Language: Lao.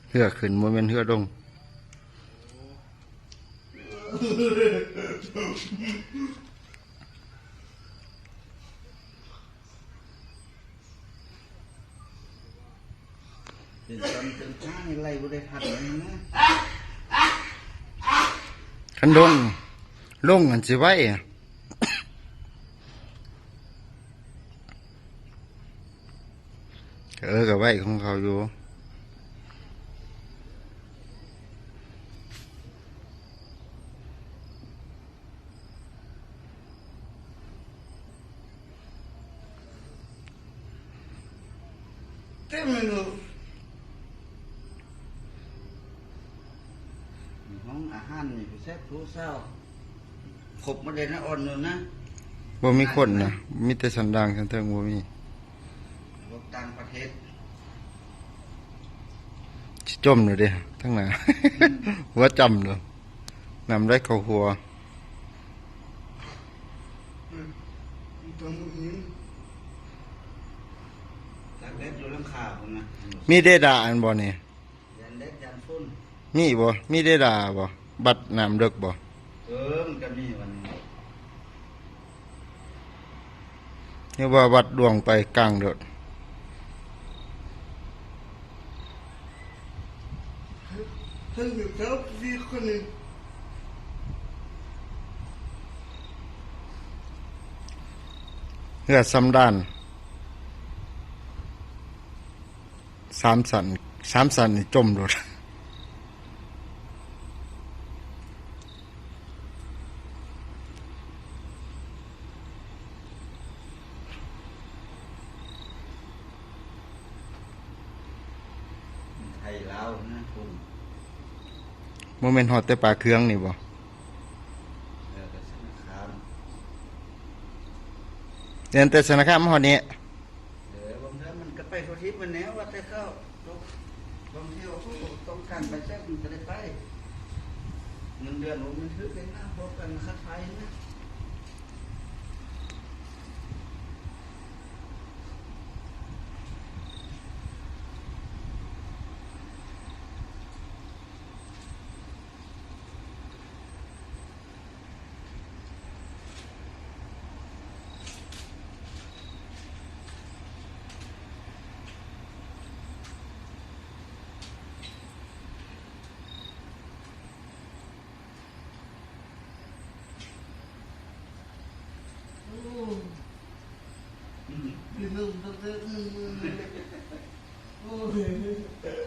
ເຮືອຂຶ້ນ ບໍ່ແມ່ນເຮືອລົງ. ເປັນຕອນເປັນທາງນີ້ໄລ່ບໍ່ໄດ້ທັນເລີຍນະ. ຄັນລົງ ລົງຫັ້ນຊິໄວ. ເອີ ກໍໄວຂອງເຂົາຢູ່. ເຕັມເລີຍເນາະ. ຫ້ອງອາຫານນີ້ແຊບທຸເຊົ້າ. ຄົບໝົດເລີຍນະ ອ່ອນຢູ່ນະ. ບໍ່ມີຄົນນະ ມີແຕ່ສັນດາງຊັ້ນເທິງບໍ່ມີ. ພວກຕ່າງປະເທດ ຊິຈົມແລ້ວເດ້ ທາງໜ້າ ຫົວຈ້ຳແລ້ວ ນ້ຳໄຫຼເຂົ້າຫົວ. ຕາກແດດຢູ່ຫຼັງຄາພຸ້ນນະ. ມີເຣດ້າອັນບໍ່ນີ້? ຢ້ານແດດຢ້ານຝົນ. ມີບໍ່? ມີເຣດ້າບໍ່? ວັດນ້ຳເລິກບໍ່? ເອີ ມັນກໍມີວັນນີ້ ຫຼືວ່າວັດລວງໄປກາງໂລດ? ເພິ່ນຢູ່ເຈົ້າທີ່ຄົນນີ້ ເຮືອສຳລານ. ສາມຊັ້ນ ສາມຊັ້ນນີ້ຈົມໂລດ. ໄທລາວນະພຸ້ນ. ບໍ່ແມ່ນຮອດແຕ່ປາເຄືອງນີ້ບໍ່? ເອີ ໄປຊະນະຄາມ. ແມ່ນແຕ່ຊະນະຄາມມາຮອດນີ້. ເອີ ບາງເທື່ອມັນກໍໄປທົ່ວທິດມັນແນວ ວ່າແຕ່ເຂົາຕົກ ບາງເທື່ອເຂົາຕ້ອງການໄປແຊກມັນກໍໄດ້ໄປ. ເງິນເດືອນບໍ່ແມ່ນຖືກເດ້ນະ ພວກກັນຄັດໄປນະ. ໂອ້ ອືມ ພີ່ນ້ອງ ໂອ້ຍ.